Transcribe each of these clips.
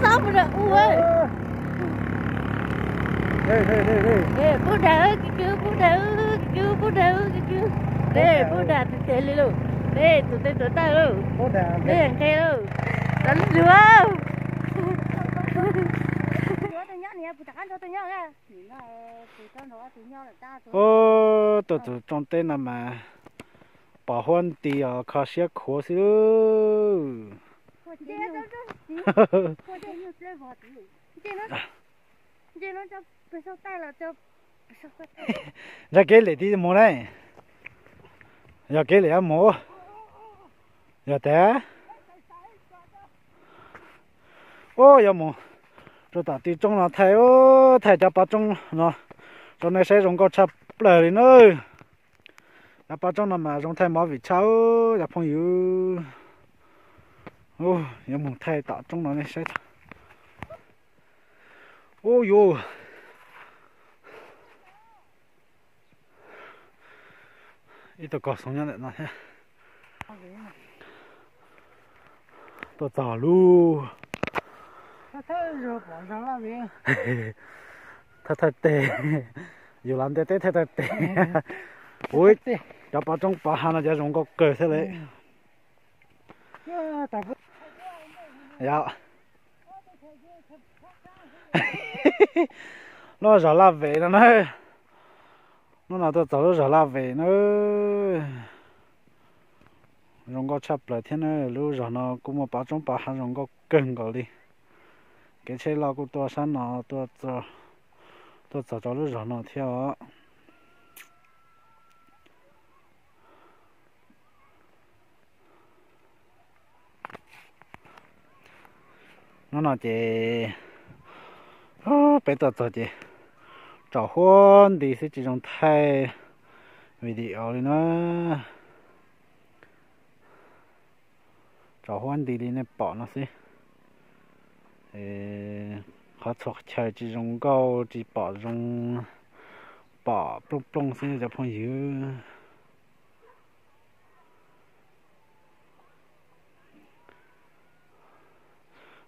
Xob mus nram u. Pub dag, kwv kwv pub dag, kwv kwv pub dag, kwv kwv. Pub dag tiag tiag li lauj. Tus tes tus taw lauj. Nqe lauj. Rov lug. Ub, tuaj tus rooj teb no mas pom huab nti os, kho siab khuav xwb. Ntsia kev lem twb mus ne. Yog kev lem yuav mus, yog tas, ub, yuav mus rau tom tw roob no thaij, thaij cov pov roob no rau nej saib, zoo nkauj tshaj plaws li na. Cov pov roob no mas zoo thaij movie tshaj, cov phooj ywg. Yuav mus thaij tom roob no nej saib. Ub yuv, ib tug kaus xoob nyob ntawm no thiab. Tuaj txog lub, thawj thawj teg, yus los ntiaj teb thawj thawj teg. Ub, cov pov roob pov hav no cov zoo nkauj kawg thiab li. Yog lub zos Laj Vem no na. Hnub no tuaj txog lub zos Laj Vem na. Zoo nkauj tshaj plaws thiab na. Lub zos no kuj muaj pov roob pov hav zoo nkauj kawg nkaus li. Kev tsheb loj kuj tuaj sab no, tuaj txog rau lub zos no thiab os. Hnub no ces peb tuaj txog ces tsaus huab nti xwb, tsis zoo thaij video li na. Tsaus huab nti li nej pom no xwb. Qhov txhua chaw tsis zoo nkauj, tsis pom zoo, pom plooj plooj xwb cov phooj ywg.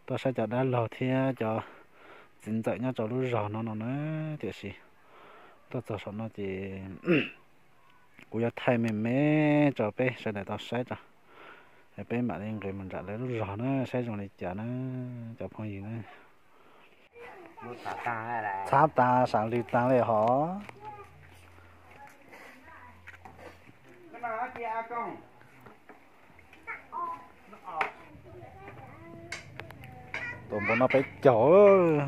Tuaj saib cov dab laug thiab cov txiv ntxawm nyob rau lub zos no no na, tiam sis tuaj txog saum no ces Kuv yuav thaij me me rau peb sawv daws tau saib tso, es peb mam li nqis mus nram lawv lub zos na, saib zoo li cas na, cov phooj ywg na. Txhab tas sam lwg tas li hov. Tus npua no peb caug.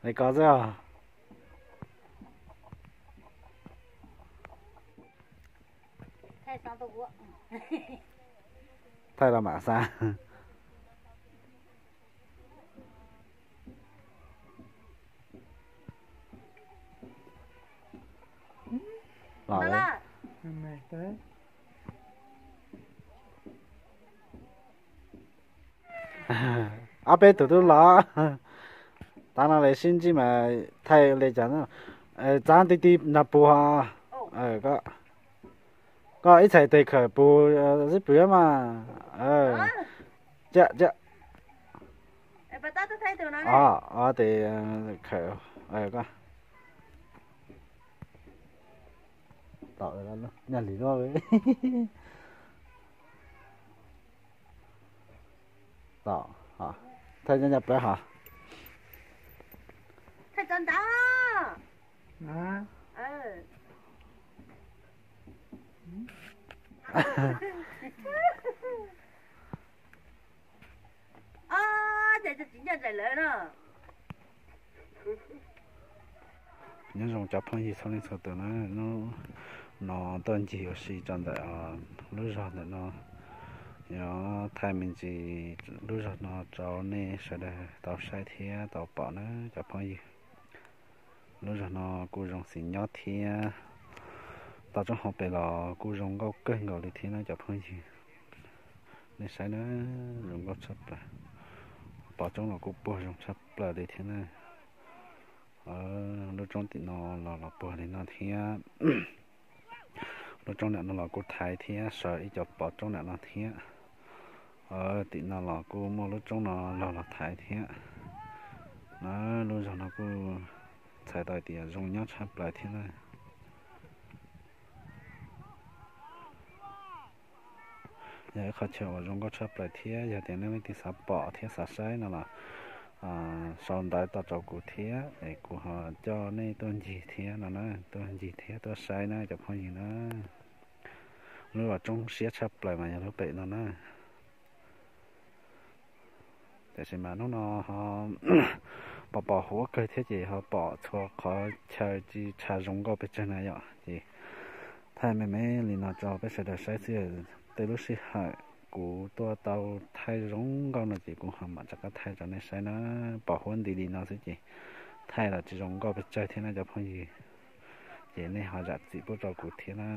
Li ko xwb. Thaij los mam xav. Los lawm. Ob peb tug twb los. Tav no lawv sib ntsib mas thaij li cas, txav ti ti nrog puag. Koj ib txhais tes khawm puag xib pwg mas. Cia, cia. Ob tes khawm koj. Tom nyaj lis luaj. Tom, thaij nyaj plawv hov. Nyob zoo cov phooj ywg txhua leej txhua tus na, hnub no tuaj ncig ua si rau ntawm lub zos ntawm no, yuav thaij me ntsis lub zos no rau nej sawv daws tau saib thiab tau pom na cov phooj ywg. Lub zos no kuj zoo xis nyob thiab, toj roob hauv pes los kuj zoo nkauj kawg nkaus li thiab na cov phooj ywg. Nej saib na, zoo nkauj tshaj plaws. Pov roob los kuj puag zoo tshaj plaws li thiab na. Lub roob tim no los los puag li no thiab. Lub roob nram no los kuj thaiv thiab, sawv ib co pov roob nram no thiab. Tim no los kuj muaj lub roob no los los thaiv thiab. Na, lub zos no kuj txhais tau hais tias zoo nyob tshaj plaws thiab na. Yog ib qho chaw uas zoo nkauj tshaj plaws thiab, yog tias nej leej twg xav pom thiab xav saib no los sau ntawv tau rau kuv thiab es kuv ho coj nej tuaj ncig thiab no na, tuaj ncig thiab tuaj saib na cov phooj ywg na. Lub los roob siab tshaj plaws mas yog lub pem no na. Tiam sis mas hnub no ho pos pos huab kawg thiab ces ho pom txhua qhov chaw tsis tshav zoo nkauj pes tsawg na yom. Ces thaij me me li no rau peb sawv daws saib xwb. Tej lub sij hawm kuv tuaj tau thaij zoo nkauj no ces kuv ho mam rov qab thaij rau nej saib na. Pos huab nti li no xwb ces thaij los tsis zoo nkauj pes tsawg thiab na cov phooj ywg. Ces nej ho zam txim pub rau kuv thiab na.